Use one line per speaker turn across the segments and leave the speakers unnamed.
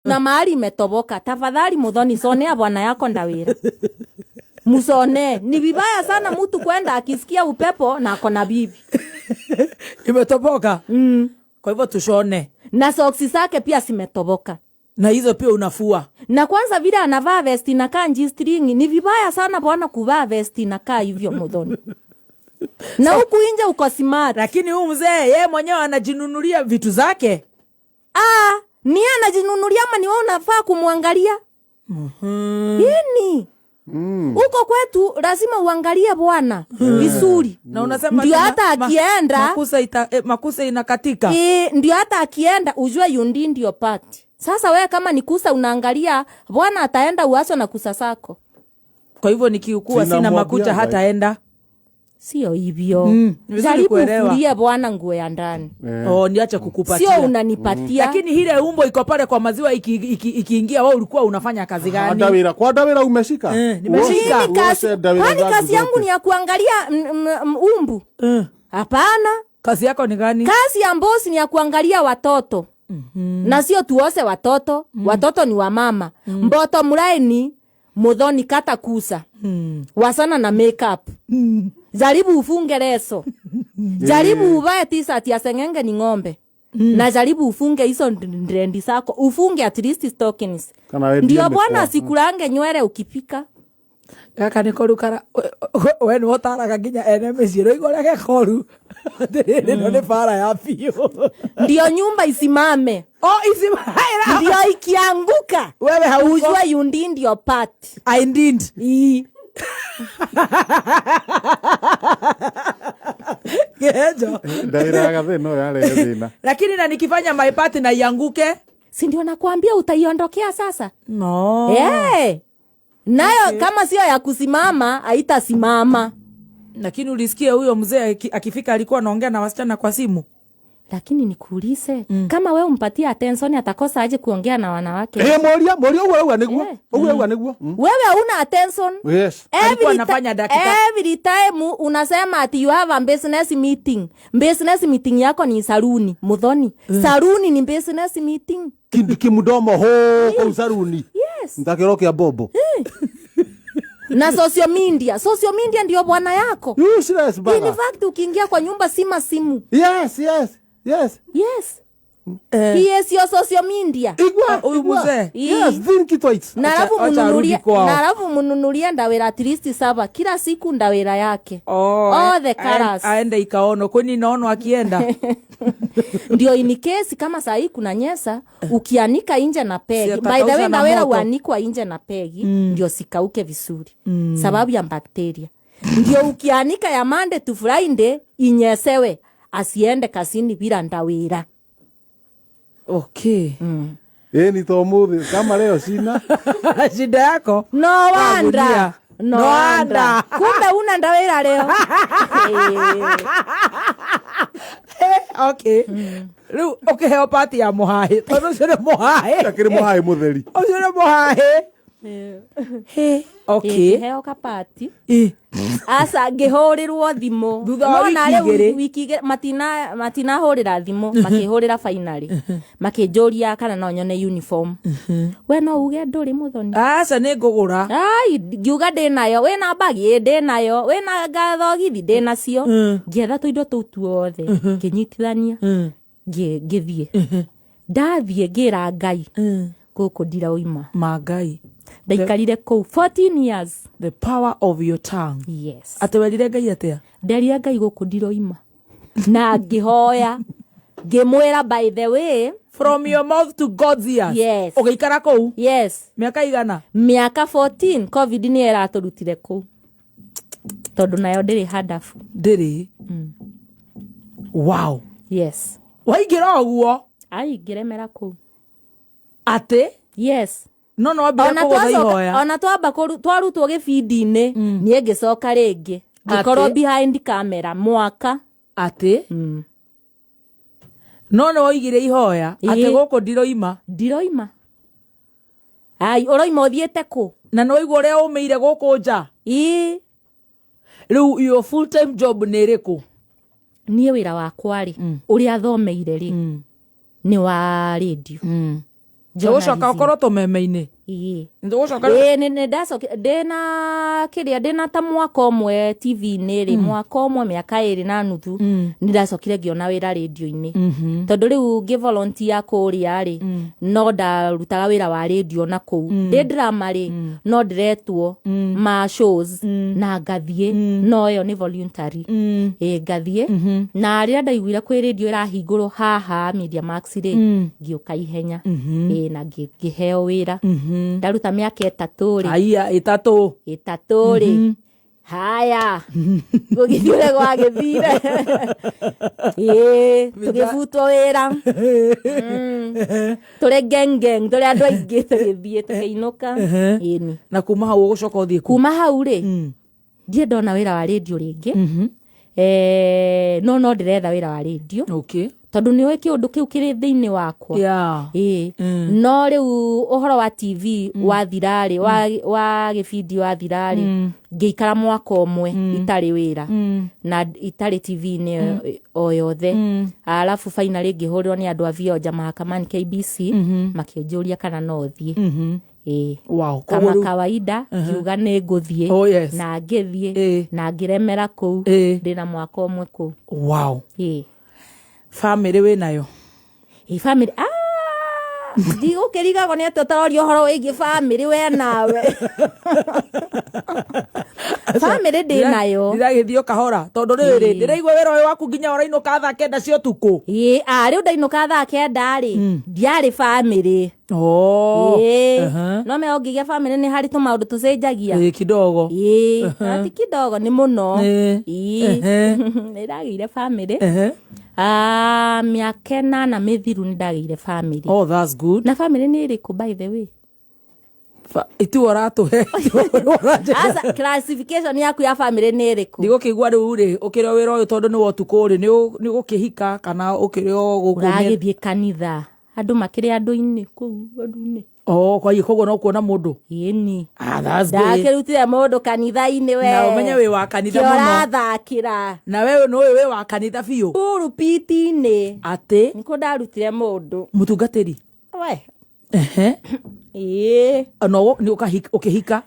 Na mahali imetoboka. Tafadhali Muthoni, sonea bwana yako ndawira. Musone. Ni vibaya sana mtu kwenda akisikia upepo na ako na bibi.
Imetoboka. Kwa hivyo tushone.
Na soksi zake pia zimetoboka.
Na hizo pia unafua.
Na kwanza vile anavaa vesti inakaa G-string, ni vibaya sana bwana kuvaa vesti inakaa hivyo, Muthoni. Na huku nje uko smart.
Lakini huyu mzee yeye mwenyewe anajinunulia vitu zake.
Ah, ni yeye anajinunulia ama ni wewe unafaa kumwangalia? Nini? Huko kwetu lazima uangalie bwana vizuri.
Na unasema
Ndio
tena,
hata akienda
makusa inakatika.
Ndio hata akienda ujue yundi ndio part. Sasa wewe kama ni kusa unaangalia bwana ataenda uacho na kusa zako.
Kwa hivyo nikiukua sina
Sina
makucha
mwambia
hataenda.
Sio hivyo.
Ni vizuri
Jaribu
kuelewa.
ufulie bwana nguo ya ndani.
Oh, niache kukupatia.
Sio unanipatia.
Lakini ile umbo iko pale kwa maziwa ikiingia wewe ulikuwa unafanya kazi gani?
Ndawira kwa ndawira umeshika.
Nimeshika.
Mimi kazi,
Uoshe ndawira
kwani
zangu
kazi yangu
zote.
ni ya kuangalia umbu? Hapana.
Kazi yako ni gani?
Kazi ya mbosi ni ya kuangalia watoto. Na sio tuose watoto. Watoto ni wa mama. Mboto mlaini Muthoni kata kusa. Wasana na makeup. Jaribu ufunge leso. Jaribu uvae t-shirt ya sengenge ni ng'ombe. Na jaribu ufunge hizo ndrendi zako. Ufunge at least stockings.
Kana wendie
Ndio
mĩkwa.
bwana asikulange nywele ukipika.
Gaka nĩ koru kara we nĩ ũtaraga nginya ene mĩciĩ rũigua ũrĩa gekoru atĩrĩrĩ ĩno nĩ bara ya biũ.
Ndio nyumba isimame.
Oh, isimame.
Ndio ikianguka
Wewe hauko.
Ujue you did your part.
I did. Gejo.
Ndawira ya gathĩ no yarehe thĩna.
Lakini na nikifanya my part na ianguke?
Si ndio nakwambia utaiondokea sasa?
No.
Nayo kama sio ya kusimama haitasimama.
Lakini ulisikia huyo mzee akifika alikuwa anaongea na wasichana kwa simu.
Lakini nikuulize, kama wewe umpatie attention atakosa aje kuongea na wanawake?
Moria, moria uguo auga niguo. Uguo auga niguo.
Wewe hauna attention.
Yes.
Alikuwa anafanya dakika.
Every time unasema ati you have a business meeting. Business meeting yako ni saruni, Muthoni. Saruni ni business meeting.
Kimdomo ho kwa saruni.
Yes.
Ntakiro kia bobo.
Na social media. Social media ndio bwana yako.
Useless bana.
In fact ukiingia kwa nyumba sima simu.
Yes, yes. Yes.
Yes. He is your social media.
Igwa,
Huyu
igwa.
mzee.
Yes, think it twice.
Na
Acha arudi kwao.
alafu mununulie ndawira at least 7 kila siku ndawira yake.
Oh,
all the colors.
Aende ikaono. Kwani naono akienda?
Ndio in case kama saa hii kuna nyesa, ukianika nje na pegi.
Si
By the way,
atakauza na
ndawira
moto.
uanikwa nje na pegi, ndio sikauke vizuri. Sababu ya bakteria. Ndio ukianika ya Monday to Friday inyesewe, asiende kazini bila ndawira.
Okay.
Ni to muthi kama leo sina.
Shida yako?
No wonder.
Kagunia.
No
No
wonder.
wonder.
Kumbe una ndawira leo.
Okay. Rĩu ũkĩheo pati ya mũhaĩ, tondũ ũcio nĩ mũhaĩ.
Akĩrĩ mũhaĩ mũtheri.
Ũcio nĩ mũhaĩ. Okay.
Ngĩheo kapati. Aca, ngĩhũrĩrwo thimũ.
Thutha wa
Nona
wiki
rĩu
igĩrĩ.
wiki igĩrĩ, matinahũrĩra thimũ, makĩhũrĩra finally. Makĩnjũria kana no nyone uniform. We no uge ndũrĩ Muthoni?
Aca, nĩ ngũgũra.
Ai, ngiuga ndĩnayo, wĩna bagi, ĩ, ndĩnayo, wĩna gathogithi, ndĩnacio. Ngĩetha tũindo tũu tuothe, ngĩnyitithania, ngĩthiĩ. Ndathiĩ ngĩra Ngai, gũkũ ndirauma.
Ma Ngai.
Ndaikarire kũu 14 years.
The power of your tongue.
Yes.
Atĩ werire Ngai atĩa?
Nderire Ngai gũkũ ndiroima. Na ngĩhoya, ngĩmwĩra by the way,
From your mouth to God's ears.
Yes.
Ũgĩikara kũu?
Yes.
Mĩaka igana?
Mĩaka 14, COVID nĩ ĩratũrutire kũu. Tondũ nayo ndĩrĩ handabu.
Ndĩrĩ. Wow.
Yes.
Waingĩra ũguo?
Ai, ngĩremera kũu.
Atĩ?
Yes.
No, no, wambire
Ona
kũgũtha ihoya.
Twamba twarutwo gĩbindi-inĩ, niĩ ngĩcoka rĩngĩ. Ngĩkorwo
Atĩ?
behind camera mwaka.
Atĩ? No, no waigire ihoya, atĩ gũkũ ndiroima.
Ndiroima. Ai, ũroima ũthiĩte kũ?
Na nĩ waigua ũrĩa ũmĩire gũkũ nja?
Ĩĩ.
Rĩu your full time job nĩ ĩrĩkũ?
Niĩ wĩra wakwa rĩ, ũrĩa thomeire rĩ, nĩ wa radio.
Tũgũcoka ũkorwo tũmeme-inĩ.
Ĩĩ.
Tũgũcoka
Ĩĩ, nĩ ndacoki ndĩna kĩrĩa ndĩna ta mwaka ũmwe TV-inĩ rĩ, mwaka ũmwe, mĩaka 2.5, nĩ ndacokire ngĩona wĩra rĩndio-inĩ, tondũ rĩu ngĩ volunteer kũrĩa rĩ, no ndarutaga wĩra wa rĩndio na kũu ndĩ drama rĩ, no ndĩretwo ma shows na ngathiĩ, no ĩyo nĩ voluntary. Ĩĩ, ngathiĩ, na rĩrĩa ndaiguire kwĩ rĩndio ĩrahingũrwo haha Media Max rĩ, ngĩũka ihenya. Ĩĩ, na ngĩheo wĩra, ndaruta mĩaka 3 rĩ.
Aya, 3.
3 rĩ, haya, gũgĩthiĩ ũrĩa gwagĩthire, ĩĩ, tũgĩbutwo wĩra. Tũrĩ gengeng, tũrĩ andũ aingĩ, tũgĩthiĩ tũkĩinũka, ĩni.
Na kuma hau ũgũcoka ũthiĩ kũ?
Kuma hau rĩ, ndirĩ ndona wĩra wa rĩndio rĩngĩ. No ndĩretha wĩra wa rĩndio, tondũ nĩ ũĩ kĩũndũ kĩu kĩrĩ thĩinĩ wakwa. Ĩĩ, no rĩu ũhoro wa TV wathirarĩ, wa gĩbindi wathirarĩ, ngĩikara mwaka ũmwe itarĩ wĩra na itarĩ TV-inĩ o yothe. Alafu finally ngĩhũrĩrwo nĩ andũ a Vioja Mahakamani KBC, makĩnjũria kana no thiĩ. Ĩĩ.
Koguo
Kama
rĩu
kawaida ngiuga nĩ ngũthiĩ. Na ngĩthiĩ na ngĩremera kũu. Ndĩna mwaka ũmwe kũu. Ĩĩ.
Bamĩrĩ wĩ nayo?
Ĩ, family, ah, ndigũkĩrigagwo nĩ atĩ ũtaroria ũhoro wĩgiĩ family we nawe. Family ndĩ nayo.
Ndiragĩthiĩ o kahora, tondũ rĩrĩ, ndĩraigua wĩra ũyũ waku nginya ũrainũka thaa 9 cia ũtukũ.
Ĩĩ, ah, rĩu ndainũka thaa 9 rĩ, ndiarĩ family. Ĩĩ. No me ũngĩgĩa family nĩ harĩ tũmaũndũ tũcenjagia.
Ĩĩ, kidogo.
Ĩĩ, na ti kidogo, nĩ mũno. Ĩĩ. Nĩ ndagĩire family. Ah, mĩaka 8 mĩthiru nĩ ndagĩire family.
Oh, that's good.
Na family nĩ ĩrĩkũ, by the way?
Itiwe ũratũhe.
Asa, classification yaku ya family nĩ ĩrĩkũ?
Ndigũkĩigua rĩu rĩ, ũkĩrĩ o wĩra ũyũ tondũ nĩ wa ũtukũ rĩ, nĩ ũgũkĩhika kana ũkĩrĩ o gũkũ?
Ũragĩthiĩ kanitha, andũ makĩrĩ andũ-inĩ kũu andũ-inĩ.
Oh, kwa hiyo koguo no kuona mũndũ.
Ĩni.
Ah, that's good.
Ndakĩrutire mũndũ kanitha-inĩ we.
Na ũmenye wĩ wa kanitha mũno.
Ũrathakĩra.
Na we nĩ ũĩ wĩ wa kanitha biũ.
Pulpit-inĩ.
Atĩ?
Nĩkuo ndarutire mũndũ.
Mũtungatĩri?
We. Ĩĩ.
No nĩ ũkĩhika.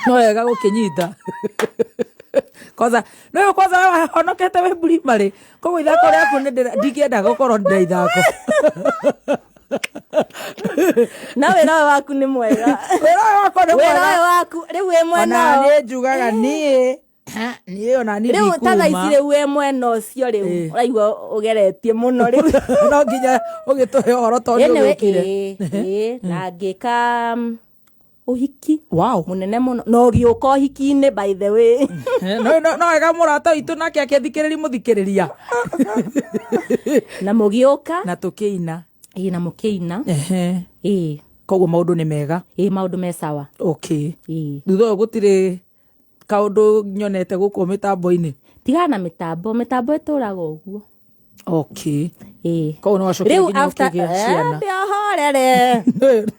No wega gũkĩnyita. Kwanza, no kwanza we wahonokete wĩ primary. Koguo ithako rĩaku nĩ ndingĩenda gũkorwo ndĩ ithako.
Na wĩra ũyũ waku nĩ mwega.
Wĩra ũyũ wakwa nĩ
Wĩra
mwega.
ũyũ waku rĩu wĩ mwena
Ona
o.
niĩ njugaga niĩ. Niĩ ona niĩ
Rĩu ta thaa ici
ndikuma.
rĩu wĩ mwena ũcio rĩu ũraigua ũgeretie mũno rĩu.
No nginya ũgĩtũhe ũhoro tondũ
Anyway,
ũgĩũkire.
ĩĩ, na ngĩka ũhiki mũnene mũno, na ũgĩũka ũhiki-inĩ, by the way.
No wega mũrata witũ nake akĩthikĩrĩria mũthikĩrĩria.
Na mũgĩũka.
Na tũkĩina.
Ĩĩ, na mũkĩina. Ĩĩ.
Koguo maũndũ nĩ mega.
Ĩĩ, maũndũ me sawa. Ĩĩ.
Thutha ũyũ gũtirĩ kaũndũ nyonete gũkũ mĩtambo-inĩ.
Tigana na mĩtambo, mĩtambo ĩtũraga ũguo. Ĩĩ.
Koguo nĩ wacokire
Rĩu
nginya
after
ũkĩgĩa ciana.
Ndĩhorere.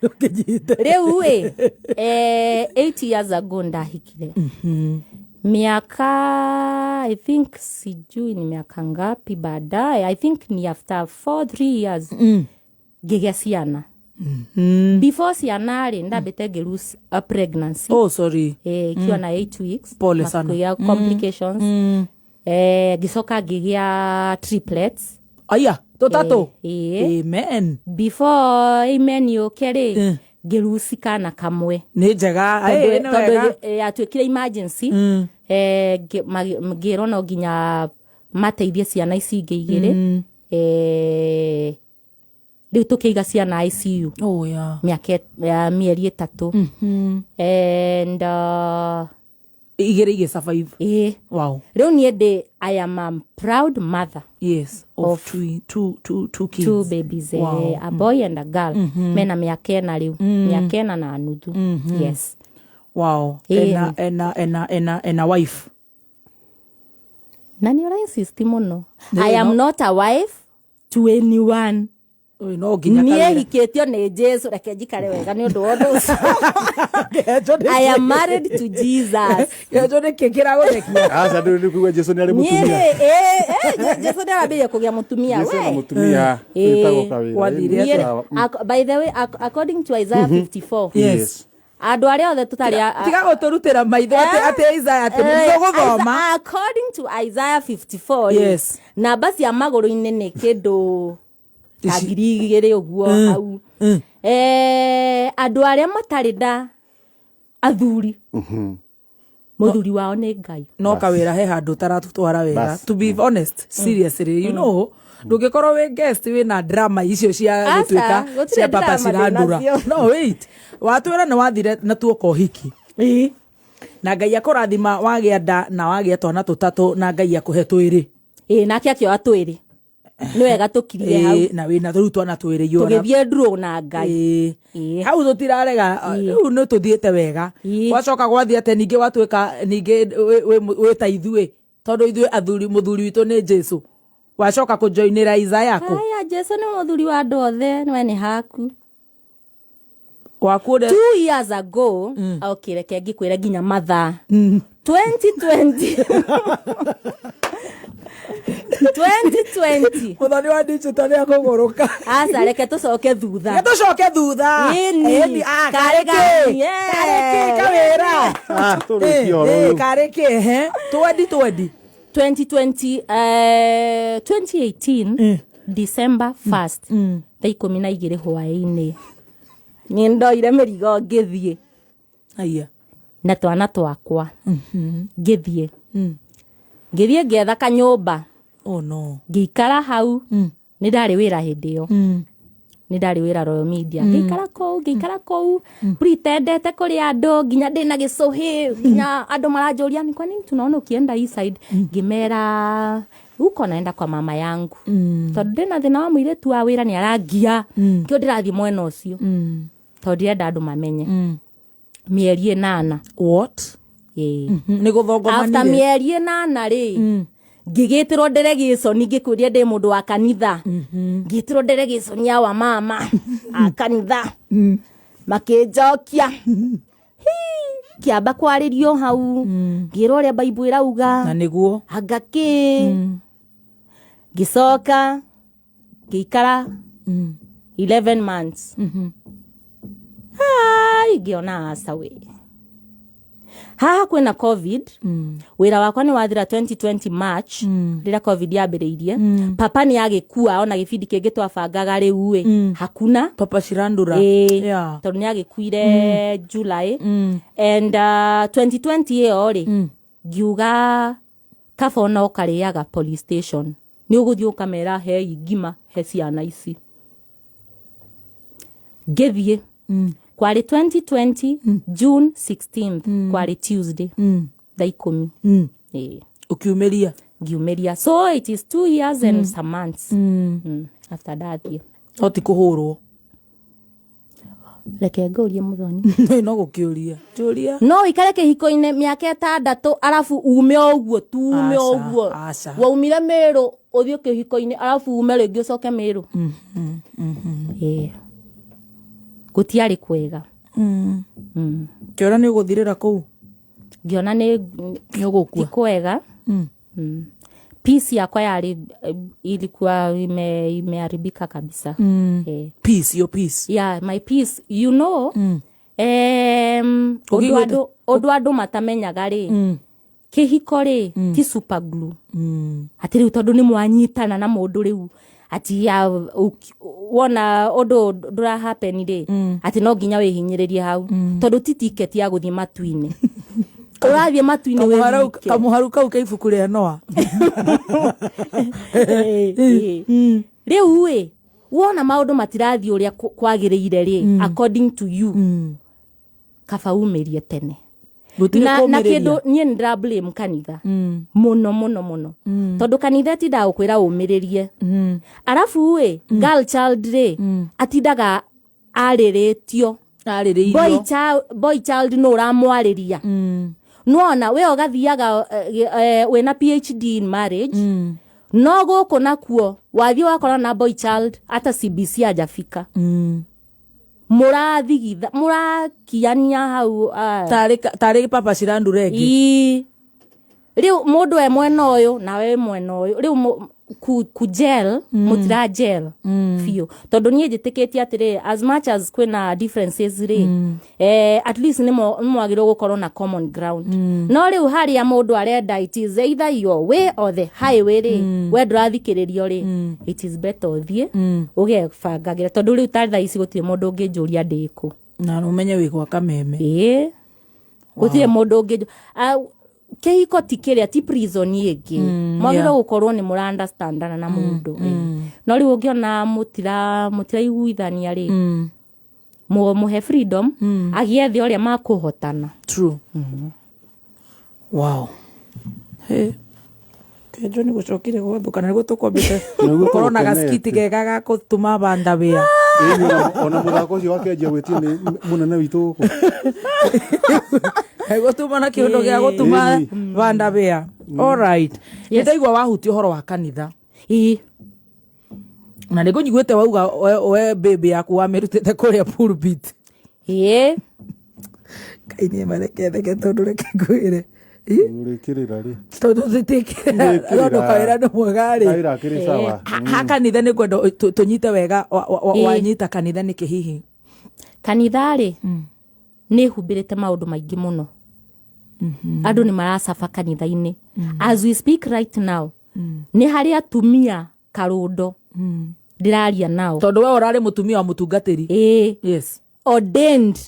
Ũkĩnyite.
Rĩu ĩ, 8 years ago ndahikire. Miaka, I think, sijui ni miaka ngapi baadaye, I think ni after 4 3 years ngĩgĩa ciana. Before ciana rĩ, ndambĩte ngĩ lose a pregnancy.
Oh, sorry.
Ikiwa na 8 weeks.
Pole sana.
Makĩgĩa complications. Ngĩcoka ngĩgĩa triplets.
Aya, tũtatũ.
Ĩĩ.
Amen.
Before amen yũke rĩ, ngĩruci kana kamwe.
Nĩ njega.
Tondũ
Ĩĩ, nĩ wega.
yatuĩkire emergency. Ngĩrwo no nginya mateithie ciana ici ingĩ igĩrĩ. Rĩu tũkĩiga ciana ICU.
Oh, yeah.
Mĩaka ya mĩeri 3. And
Igĩrĩ igĩ survive.
Ĩĩ.
Wow.
Rĩu niĩ ndĩ, I am a proud mother.
Yes, of two kids.
Two babies, a boy and a girl. Mena mĩaka 4 rĩu. Mĩaka 4.5. Yes.
Wow.
Ĩĩ.
Ena wife.
Na nĩ ũra insist mũno.
Nĩ
I am
no.
not a wife to anyone.
Ũyũ no nginya
Niĩ
kawĩra.
hikĩtio nĩ Jesu, reke njikare wega nĩ ũndũ wa ũndũ ũcio.
Kĩhenjo nĩ
I am
kĩ?
married to Jesus.
Kĩhenjo nĩ kĩ kĩragũthekia?
Aca, ndå nä kuga Jesu nä arä
Niĩ
mũtumia.
rĩ, Jesu nĩ arambĩrĩria kũgĩa mũtumia
Jesu
we.
na mũtumia wĩtagwo kawĩra.
Gwathire
Niĩ rĩ,
Sawa.
by the way, according to Isaiah 54,
Yes.
andũ arĩa othe tũtarĩ
Tiga gũtũrutĩra maitho atĩ atĩ Isaiah atĩ tũgũthoma.
According to Isaiah 54 rĩ,
Yes.
namba cia magũrũ-inĩ nĩ kĩndũ ta
Ici.
2000 ũguo hau. Andũ arĩa matarĩ na athuri, mũthuri wao nĩ Ngai.
No kawĩra he handũ ũtaratũtwara wega.
Bas.
To be honest, seriously, you know, ndũngĩkorwo wĩ guest wĩna drama icio cia
Aca,
gũtuĩka
gũtirĩ
cia papa
drama
cirandura.
ndĩnacio.
No wait, watwĩra nĩ wathire na tuoka ũhiki na Ngai akũrathima wagĩa nda na wagĩa twana tũtatũ na Ngai akũhe twĩrĩ.
Ĩĩ, nake akĩoya twĩrĩ, nĩ wega tũkirie hau.
Ĩĩ, na wĩna rĩu twana twĩrĩ you are a-
Tũgĩthiĩ ndurũ na Ngai.
Ĩĩ.
Ĩĩ.
Hau tũtirarega, rĩu nĩ tũthiĩte wega.
Ĩĩ.
Gwacoka gwathiĩ atĩ ningĩ gwatuĩka ningĩ wĩ ta ithuĩ, tondũ ithuĩ athuri mũthuri witũ nĩ Jesu, wacoka kũjoinĩra Isaiah yaku.
Aya, Jesu nĩ mũthuri wa andũ othe, we nĩ haku.
Waku ũrĩa
2 years ago, okay, reke ngĩkwĩre nginya mathaa, 2020 2020.
Mũthoni wa digital nĩ akũgũrũka.
Aca, reke tũcoke thutha.
Nĩ tũcoke thutha.
Ĩni.
Ĩni, ah,
Karĩ
karĩ kĩ?
gani, eh.
Karĩ kĩ kawĩra?
Ah, tũrĩkie ũhoro
Ĩ,
ũyũ.
karĩ kĩ he twendi twendi.
2020, 2018 December 1st, thaa 12 hwaĩ-inĩ, nĩ ndoire mĩrigo ngĩthiĩ
Aya.
na twana twakwa, ngĩthiĩ ngĩetha kanyũmba.
Oh no.
Ngĩikara hau. Nĩ ndarĩ wĩra hĩndĩ ĩyo, nĩ ndarĩ wĩra Royal Media. Ngĩikara kũu pretendete kũrĩ andũ, nginya ndĩna gĩcũhĩ, nginya andũ maranjũria, "Ni kwa nini tunaona ukienda hii side?" Ngĩmera huko naenda kwa mama yangu, tondũ ndĩna thĩna wa mũirĩtu wa wĩra, nĩ arangia, kĩo ndĩrathiĩ mwena ũcio, tondũ ndirenda andũ mamenye. Mĩeri 8.
What?
Ĩĩ.
Nĩ
After
gũthongomanire.
mĩeri 8 rĩ, ngĩgĩtĩrwo delegation, ngĩkwĩria ndĩ mũndũ wa kanitha, ngĩtĩrwo delegation ya wa mama a kanitha, makĩnjokia. Hii, kĩamba kwarĩrio hau, ngĩrwo ũrĩa Bible ĩrauga.
Na nĩguo.
Anga kĩ, ngĩcoka ngĩikara 11 months. Ai, ngĩona aca we, haha kwĩna COVID. Wĩra wakwa nĩ wathira 2020 March, rĩrĩa COVID yambĩrĩirie. Papa nĩ agĩkua, ona gĩbindi kĩngĩ twabangaga rĩu ĩ hakuna.
Papa Shirandula.
Ĩĩ, tondũ nĩ agĩkuire July and 2020 ĩyo rĩ, ngiuga kaba ona ũkarĩaga police station, nĩ ũgũthiĩ ũkamera hei ngima he ciana ici. Ngĩthiĩ, kwarĩ 2020 June 16th, kwarĩ Tuesday, thaa 10. Ĩĩ.
Ũkiumĩria.
Ngiumĩria. So it is 2 years and some months after ndathiĩ.
No ti kũhũrwo?
Reke ngũrie mũthoni.
No gũkĩũria njũria.
No ũikare kĩhiko-inĩ mĩaka 6 arabu ume o ũguo tu, ume o
Aca,
ũguo.
aca.
Waumire Mĩrũ ũthiĩ kĩhiko-inĩ, arabu ume rĩngĩ ũcoke Mĩrũ. Ĩĩ, gũtiarĩ kwega.
Kĩona nĩ ũgũthirĩra kũu.
Ngĩona nĩ
Nĩ
ti
ũgũkua.
kwega. Peace yakwa yarĩ ilikuwa imeharibika kabisa.
Peace, your peace.
Yeah, my peace, you know. Ũndũ
Ũkĩiguĩte-
andũ ũndũ andũ matamenyaga rĩ, kĩhiko rĩ ti super glue, atĩ rĩu tondũ nĩ mwanyitana na mũndũ rĩu ati ya wona ũndũ ndũra happen rĩ, atĩ no nginya wĩhinyĩrĩrie hau, tondũ ti tiketi ya gũthiĩ matu-inĩ, ũrathiĩ matu-inĩ wĩ
Kamũharu
wike.
Kamũharu kau ka ibuku rĩa Noa.
Ĩĩ. Rĩu ĩ wona maũndũ matirathiĩ ũrĩa kwagĩrĩire rĩ, according to you, kaba umĩrie tene.
Gũtirĩ
Na
kũũmĩrĩria.
kĩndũ niĩ nĩ ndĩra blame kanitha mũno mũno mũno, tondũ kanitha ĩtindaga gũkwĩra ũmĩrĩrie, arabu ĩ girl child rĩ atindaga arĩrĩtio.
Arĩrĩirio.
Boy child no ũramwarĩria, nona we ũgathiaga wĩna PhD in marriage. No gũkũ nakuo wathiĩ wakora na boy child hata CBC hajafika. Mũrathigitha, mũrakiania hau, ah.
Tarä papa cirandu rengä.
Ii. Rĩu mũndũ e mwena ũyũ nawe wĩ mwena ũyũ, rĩu ku gel, mũtira gel biũ, tondũ niĩ njĩtĩkĩtie atĩrĩ, as much as kwĩna differences rĩ, at least nĩ mwagĩrĩirwo gũkorwo na common ground. No rĩu harĩa mũndũ arenda it is either your way or the highway rĩ, we ndũrathikĩrĩrio rĩ, it is better ũthiĩ ũgebangagĩra, tondũ rĩu ta thaa ici gũtirĩ mũndũ ũngĩnjũria ndĩkũ.
Na å menye wä gwa kameme.
Ĩĩ, gũtirĩ mũndũ ũngĩ. Kĩhiko ti kĩrĩa, ti prison ĩngĩ. Mwagĩrĩirwo gũkorwo nĩ mũra understandana na mũndũ. No rĩu ũngĩona mũtiraiguithania rĩ, mũhe freedom agĩethe ũrĩa makũhotana.
True. Wow. Hey. Kenjo nä gå cokire gwatå kana nä gå tå kwambä te
Nĩguo
gå na
tũgũkenete.
gaskiti kega ga kå tå ma bandawä.
Ĩni, ona mũthako ũcio wakenjia gwĩtio nĩ mũnene witũ gũkũ.
Gå tuma na kä å ndå gä a gå tuma
Ĩni.
bandawä. Nä ndaigua wahutia å horo wa kanitha.
Ĩĩ.
Na nä ngå nyiguä te wauga we mbämbä yaku wamä rutä te kå rä a pulpit.
Ĩĩ.
Ngai nä mareketheke tondå reke ngwä re.
Ũrĩkĩrĩra rĩ.
Tondå tå
Ndĩkĩrĩra.
tondå kawä ra nä mwega rä.
Kawĩra akĩrĩ sawa.
Ha kanitha nä kwenda tå nyite wega
Ĩĩ.
wanyita kanitha nä kä hihi?
Kanitha rĩ, nĩ humbĩrĩte maũndũ maingĩ mũno. Andũ nĩ maracaba kanitha-inĩ. As we speak right now, nĩ harĩ atumia karũndo ndĩraria nao.
Tondå we å rarä må tumia wa må tungatä ri.
Ĩĩ.
Yes.
Ordained,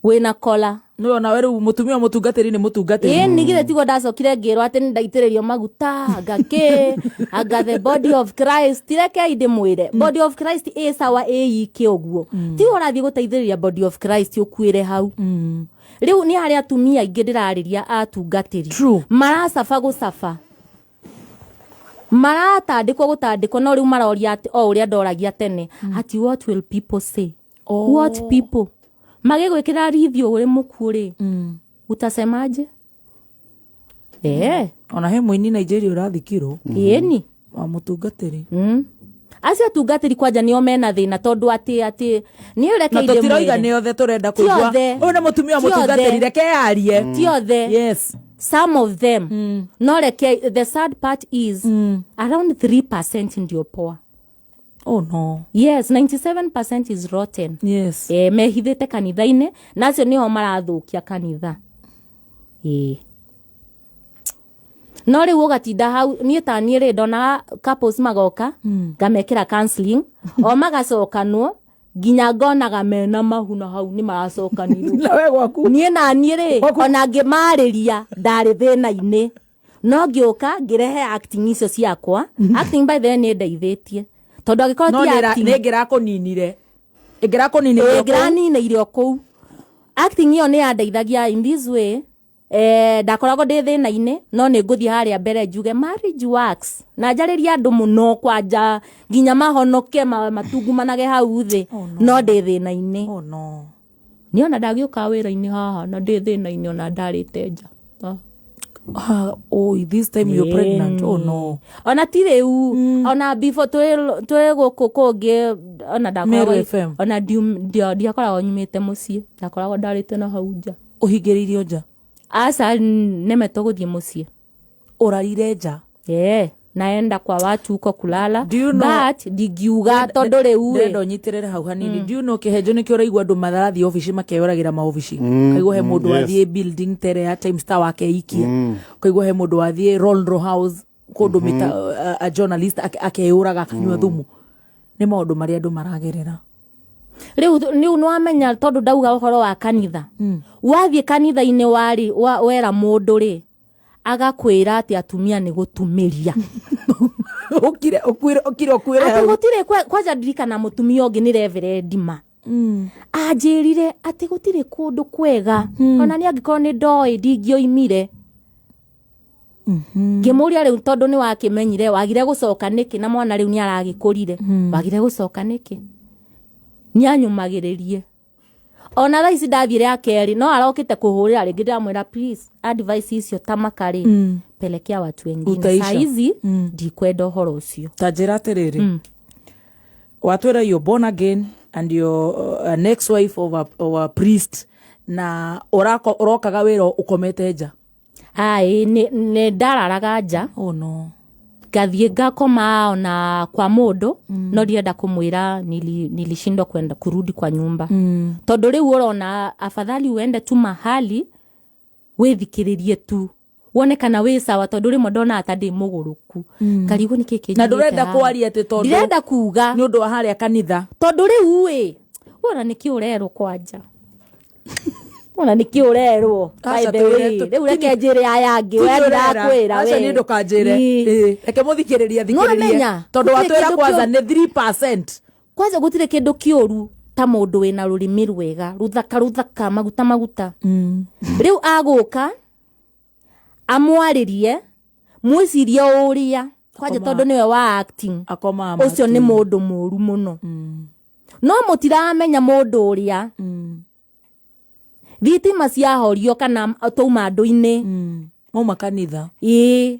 wĩna kola.
Nä onawe rä u må tumia wa må tungatä ri nä må tungatä ri.
Ĩĩ, nigire tiguo ndacokire ngĩrwo atĩ nĩ ndaitĩrĩrio maguta, anga kĩ, anga the body of Christ. Rekei ndĩmwĩre, body of Christ ĩ sawa ĩ iki ũguo, tiwe ũrathiĩ gũteithĩrĩria body of Christ ũkuĩre hau. Rĩu nĩ harĩ atumia aingĩ ndĩrarĩria atungatĩri.
True.
Maracaba gũcaba, maratandĩkwo gũtandĩkwo, no rĩu maroria atĩ o ũrĩa ndoragia tene ati what will people say?
Oh.
What people magĩgwĩkĩra rithio ũrĩ mũkuũ rĩ, utasemaje?
Ona he må ini Nigeria å rathikirwo
Ĩni.
wa må tungatä ri.
Acio atungatĩri kwanja nĩo mena thĩna, tondũ atĩ niĩ
Na
reke
tå tiroiga
ndĩmwĩre.
nä othe, tå renda
Ti
kå igua
othe.
å yå nä må tumia wa
Ti
må tungatä ri,
othe.
reke arie.
Ti othe.
Yes.
Some of them. No reke, the sad part is around 3% ndio poa.
Oh no.
Yes, 97% is rotten.
Yes.
Mehithĩte kanitha-inĩ, na acio nĩo marathũkia kanitha. No rĩu ũgatinda hau. Niĩ ta niĩ rĩ, ndonaga couples magoka, ngamekĩra counseling o magacokanwo, nginya ngonaga mena mahu na hau nĩ maracokanirwo.
Na we gwaku?
Niĩ na niĩ rĩ, ona ngĩmarĩria ndarĩ thĩna-inĩ, no ngĩũka ngĩrehe acting icio ciakwa. Acting, by the way, nĩ ndeithĩtie, tondũ angĩkorwo
No
ti
nä
acting
ngä rakå ninire ä ngä rakå ninire.
Ĩngĩraninĩire o kũu. Acting ĩyo nĩ yandeithagia in this way. Ndakoragwo ndĩ thĩna-inĩ, no nĩ ngũthiĩ harĩa mbere njuge marriage works na njarĩrie andũ mũno kwanja nginya mahonoke, matungumanage hau thĩ.
Oh, no.
No ndĩ thĩna-inĩ.
Oh no.
Niĩ ona ndagĩũka wĩra-inĩ haha na ndĩ thĩna-inĩ, ona ndarĩte nja. Ah.
Ah, oh, this time you're pregnant. Oh no.
Ona ti rĩu, ona before twĩ gũkũ kũngĩ, ona
Meru
ndakoragwo
FM.
ona ndiakoragwo nyumĩte mũciĩ, ndakoragwo ndarĩte na hau nja.
Å hingä rä irio nja?
Aca, nemetwo gũthiĩ mũciĩ.
Å rarire nja?
Yeah, naenda kwa watu huko kulala.
Do you know-
But ndingiuga tondũ rĩu
Ndĩrenda
ĩ
ũnyitĩrĩre hau hanini. Do you know kĩhenjo nĩkĩo ũraigua andũ marathiĩ obici makeyoragĩra maobici? Kaigua he mũndũ wathiĩ building tere ya Times Tower akeikia. Kaigua he mũndũ wathiĩ Ronro House kũndũ mĩta a journalist akeyũraga akanyua thumu. Nĩ maũndũ marĩa andũ maragerera.
Rĩu nĩwamenya, tondũ ndauga ũhoro wa kanitha, wathiĩ kanitha-inĩ warĩ wera mũndũ rĩ, agakwĩra atĩ atumia nĩ gũtumĩria.
Ũkire ũkuire, ũkire ũkuire
Atĩ
hau.
gũtirĩ kwanja ndirikana mũtumia ũngĩ nĩ reverend ma anjĩrire atĩ gũtirĩ kũndũ kwega, ona nĩ angĩkorwo nĩ ndoĩ ndingĩoimire. Ngĩmũria rĩu, tondũ nĩ wakĩmenyire wagire gũcoka nĩkĩ, na mwana rĩu nĩ aragĩkũrire, wagire gũcoka nĩkĩ? Nĩ anyũmagĩrĩrie. Ona thaa ici ndathiĩ rĩa kerĩ no arokĩte kũhũrĩra rĩngĩ, ndĩramwĩra, "Please, advice icio ta makarĩ pelekea watu wengine."
Utaisha.
Saa hizi ndikwenda ũhoro ũcio.
Ta njĩra atĩrĩrĩ, watwĩra you're born again and you're an ex-wife of a priest, na ũrokaga wĩra ũkomete nja?
Ai, nĩ ndararaga nja.
Oh no.
Ngathiĩ ngakoma ona kwa mũndũ, no ndirenda kũmwĩra nilishindwa kwenda kurudi kwa nyumba, tondũ rĩu ũrona afadhali uende tu mahali wĩthikĩrĩrie tu wone kana wĩ sawa, tondũ rĩmwe ndonaga ta ndĩ mũgũrũku, ngarigwo nĩ kĩ.
Na ndũrenda kwaria atĩ tondũ
Ndirenda kuga.
Nĩ ũndũ wa harĩa kanitha.
Tondũ rĩu ĩ wona nĩkĩ ũrerwo kwanja, wona nĩkĩ ũrerwo.
Aca,
By the way, rĩu reke njĩre aya angĩ, we ndirakwĩra.
Aca,
we.
niĩ ndũkanjĩre.
Ĩ.
Ĩ, reke mũthikĩrĩrie athikĩrĩrie.
Nĩwamenya,
Tondũ
gũtirĩ
watwĩra
kĩndũ
kwanza nĩ 3%.
Kwanza gũtirĩ kĩndũ kĩũru ta mũndũ wĩna rũrĩmĩ rwega rũthaka rũthaka, maguta maguta. Rĩu agũka amwarĩrie, mwĩcirie ũrĩa kwanja, tondũ nĩwe wa acting.
Akoma.
Ũcio nĩ mũndũ mũru mũno, no mũtiramenya mũndũ ũrĩa thitima ciahorio kana twauma andũ-inĩ.
Mauma kanitha.
Ĩĩ,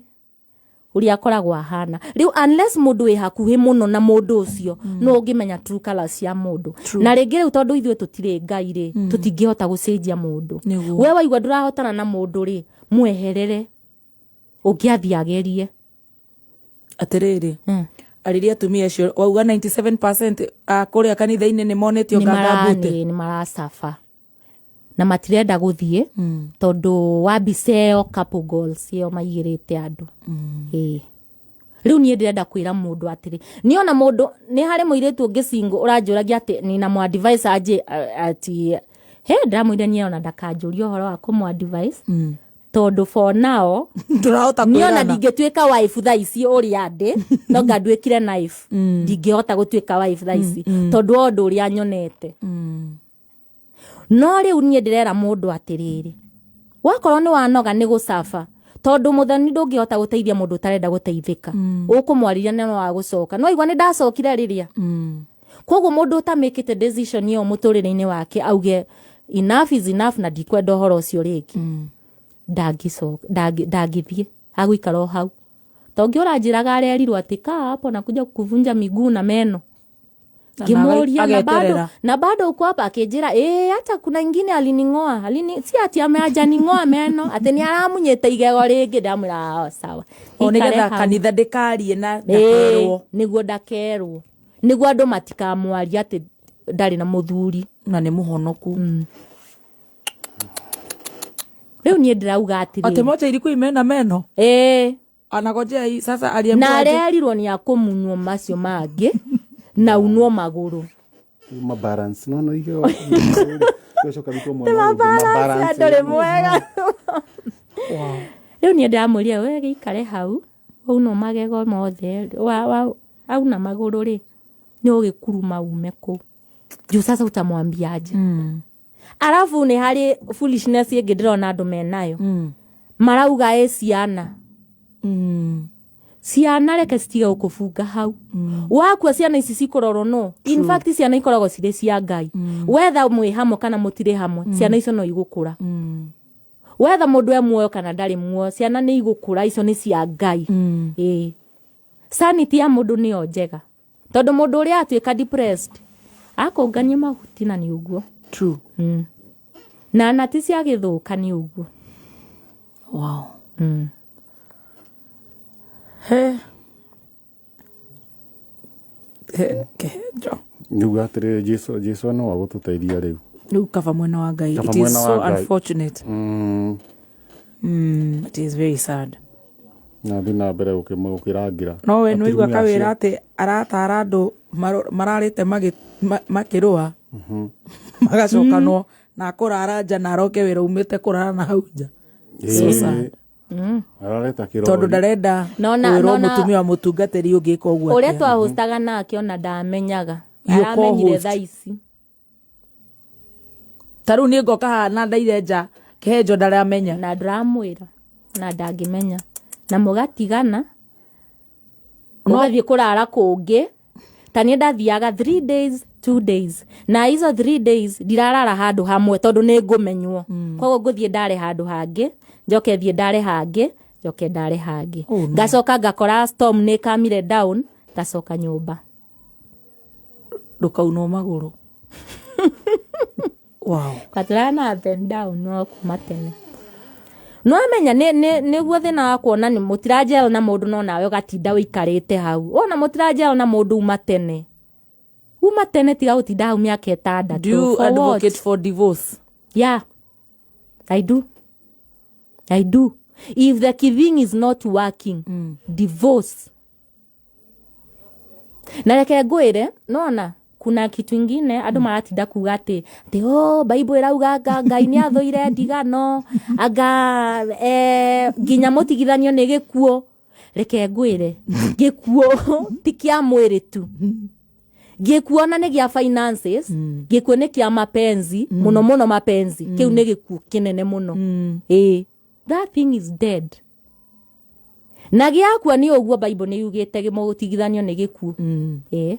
ũrĩa akoragwo ahana rĩu, unless mũndũ wĩ hakuhĩ mũno na mũndũ ũcio, no ũngĩmenya true colours cia mũndũ. Na rĩngĩ rĩu tondũ ithuĩ tũtirĩ Ngai rĩ, tũtingĩhota gũcenjia mũndũ.
Nĩguo.
We waigua ndũrahotana na mũndũ rĩ, mweherere, ũngĩathiĩ agerie.
Atĩrĩrĩ, arĩria atumia acio wauga 97% a kũrĩa kanitha-inĩ nĩ monetio ngangambute.
Nĩ maracaba na matirenda gũthiĩ tondũ wa mbica ĩyo, couple goals ĩyo maigĩrĩte andũ. Ĩĩ. Rĩu niĩ ndĩrenda kwĩra mũndũ atĩrĩ, niona mũndũ nĩ harĩ mũirĩtu ũngĩ single ũranjũragia atĩ nina mũ advice aje, ati he ndĩramwĩra niĩ ona ndakanjũria ũhoro wa kũmũ advice, tondũ for now
Ndũrahota
niĩ ona
kwĩrana.
ndingĩtuĩka wife thaa ici ũrĩa ndĩ, no nga nduĩkire knife, ndingĩhota gũtuĩka wife thaa ici tondũ wa ũndũ ũrĩa nyonete. No rĩu niĩ ndĩrera mũndũ atĩrĩrĩ, wakorwo nĩ wanoga nĩ gũcaba, tondũ mũthoni ndũngĩhota gũteithia mũndũ ũtarenda gũteithĩka, ũkũmwarĩria na no wagũcoka no igua nĩ ndacokire rĩrĩa. Koguo mũndũ ũtamĩkĩte decision ĩyo mũtũrĩre-inĩ wake, auge enough is enough na ndikwenda ũhoro ũcio rĩngĩ, ndangĩcoka, ndangĩthiĩ, agũikara o hau. Tongĩ ũranjĩraga arerirwo atĩ kaa hapo nakuja kuvunja miguu na meno.
Na
Ngĩmũria na bado
ageterera.
Na bado uko hapa? Akĩnjĩra ĩĩ, hata kuna ingine alining'oa, si ati ameajaning'oa meno, atĩ nĩ aramunyĩte igego rĩngĩ. Ndamwĩra, "Ah, sawa."
O
Ikare
nĩgetha
hau.
Kanitha ndĩkarie na
Ĩĩ,
ndakerwo.
Nĩguo ndakerwo, nĩguo andũ matikamwarie atĩ ndarĩ na mũthuri.
Na nĩ mũhonoku.
Rĩu niĩ ndĩrauga
Atĩ
atĩrĩrĩ,
moja ilikuwa imena meno.
Ĩĩ.
Anagojea hii sasa aliambiwa
Na
aje?
arerirwo nĩ akũmunywo macio mangĩ na unwo magũrũ.
Mabalance no no igego gĩcoka bikwo mwena ũyũ ũngĩ, mabalance.
Ndũrĩ mwega. Rĩu niĩ ndĩramwĩrire, we gĩikare hau waunwo magego mothe, auna magũrũ rĩ, nĩ ũgĩkuruma ume kũu juu sasa utamwambiaje? Arabu nĩ harĩ foolishness ĩngĩ ndĩrona andũ menayo, marauga ĩ ciana, ciana reke citige gũkũbunga hau. Wakua ciana ici cikũrorwo no in fact ciana ikoragwo cirĩ cia Ngai, wetha mwĩ hamwe kana mũtirĩ hamwe, ciana icio no igũkũra. Wetha mũndũ e muoyo kana ndarĩ muoyo, ciana nĩ igũkũra, icio nĩ cia Ngai. Ĩĩ, sanity ya mũndũ nĩyo njega, tondũ mũndũ ũrĩa atuĩka depressed akũngania mahuti na nĩ ũguo.
True.
Na nati cia gĩthũka nĩ ũguo.
Wow. He. He, kehenjo.
Nĩuga atĩrĩrĩ, Jesu no agũtũteithia rĩu.
Rĩu kaba mwena wa Ngai.
Kaba
It is
mwena wa
so
Ngai.
unfortunate. It is very sad.
Na thiĩ na mbere gũkĩrangĩra.
No we nĩwaigua
Atumia
kawĩra
acio.
atĩ aratara andũ mararĩte makĩrũa, magacokanwo na akũrara nja na aroke wĩra umĩte kũrara na hau nja. So sad.
Arareta
Tondũ
kĩrori.
ndarenda
Nona-
kwĩrwo mũtumia wa mũtungatĩri ũngĩka ũguo
Ũrĩa
atĩa.
twahostaga nake ona ndamenyaga.
You
Aramenyire
co-host.
thaa ici.
Ta rĩu niĩ ngoka haha na ndaire nja, kĩhenjo ndaramenya.
Na ndĩramwĩra na ndangĩmenya, na mũgatigana, mũgathiĩ kũrara kũngĩ. Ta niĩ ndathiaga 3 days, 2 days, na izo 3 days ndirarara handũ hamwe tondũ nĩ ngũmenywo. Koguo ngũthiĩ ndare handũ hangĩ, njoke thiĩ ndare hangĩ, njoke ndare hangĩ.
Oh, no.
Ngacoka ngakora storm nĩ kamire down, ngacoka nyũmba.
Ndũkaunwo magũrũ. Wow.
Katirana up and down no kuma tene. No amenya nĩguo thĩna wa kuona nĩ mũtiranjera na mũndũ, no nawe ũgatinda ũikarĩte hau. Wona mũtiranjera na mũndũ uma tene. Uma tene, tiga gũtinda hau mĩaka ĩtandatũ.
Do you
For what?
advocate for divorce?
Yeah, I do. I do. If the giving is not working, divorce. Na reke ngwĩre, nona kuna kitu ingine andũ maratinda kuga atĩ oh, Bible ĩrauga anga Ngai nĩ athũire ndigano, anga nginya mũtigithanio nĩ gĩkuũ. Reke ngwĩre, gĩkuũ ti kĩa mwĩrĩ tu, gĩkuũ ona nĩ gĩa finances, gĩkuũ nĩ kĩa mapenzi, mũno mũno mapenzi. Kĩu nĩ gĩkuũ kĩnene mũno. Ĩĩ, that thing is dead na gĩakua nĩ ũguo Bible nĩ yugĩte mũtigithanio nĩ gĩkuũ. Ĩĩ.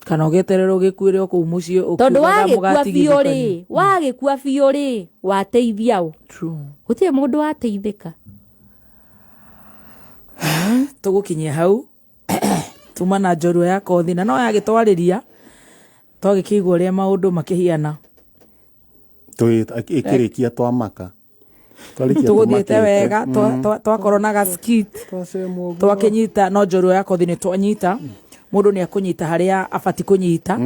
Kana ũgĩeterera ũgĩkuĩre o kũu mũciĩ
Tondũ
ũkiugaga
wagĩkua biũ
mũgatigithũkanio.
rĩ, wagĩkua biũ rĩ, wateithia ũ?
True.
Gũtirĩ mũndũ wateithĩka.
Tũgũkinyia hau tuma na njorua ya kothi na no yagĩtwarĩria twagĩkĩigua ũrĩa maũndũ makĩhiana.
Ĩkĩrĩkia twamaka. Twarĩkia
Tũgũthiĩte
tũmakĩte.
wega, twakorwo na gaskit.
Twacemwo ũguo.
Twakĩnyita no njorua ya kothi nĩ twanyita mũndũ nĩ akũnyita harĩa abati kũnyita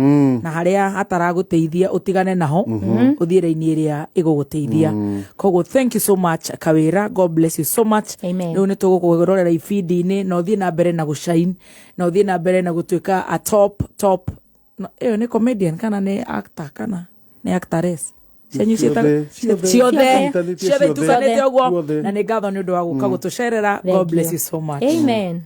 na harĩa hataragũteithia ũtigane naho, ũthiĩ raini ĩrĩa ĩgũgũteithia. Koguo thank you so much, Kawĩra. God bless you so much.
Amen.
Rĩu nĩ tũgũkũrorera ibindi-inĩ na ũthiĩ na mbere na gũshine na ũthiĩ na mbere na gũtuĩka a top top. No, ĩyo nĩ comedian kana nĩ actor kana nĩ actress cianyu?
Ciothe, ciothe.
Ciothe.
Ciothe.
Ciothe itukanĩte ũguo.
Ciothe.
Na nĩ ngatho nĩ ũndũ wa gũka gũtũcerera.
Thank
God bless
you.
you so much.
Amen.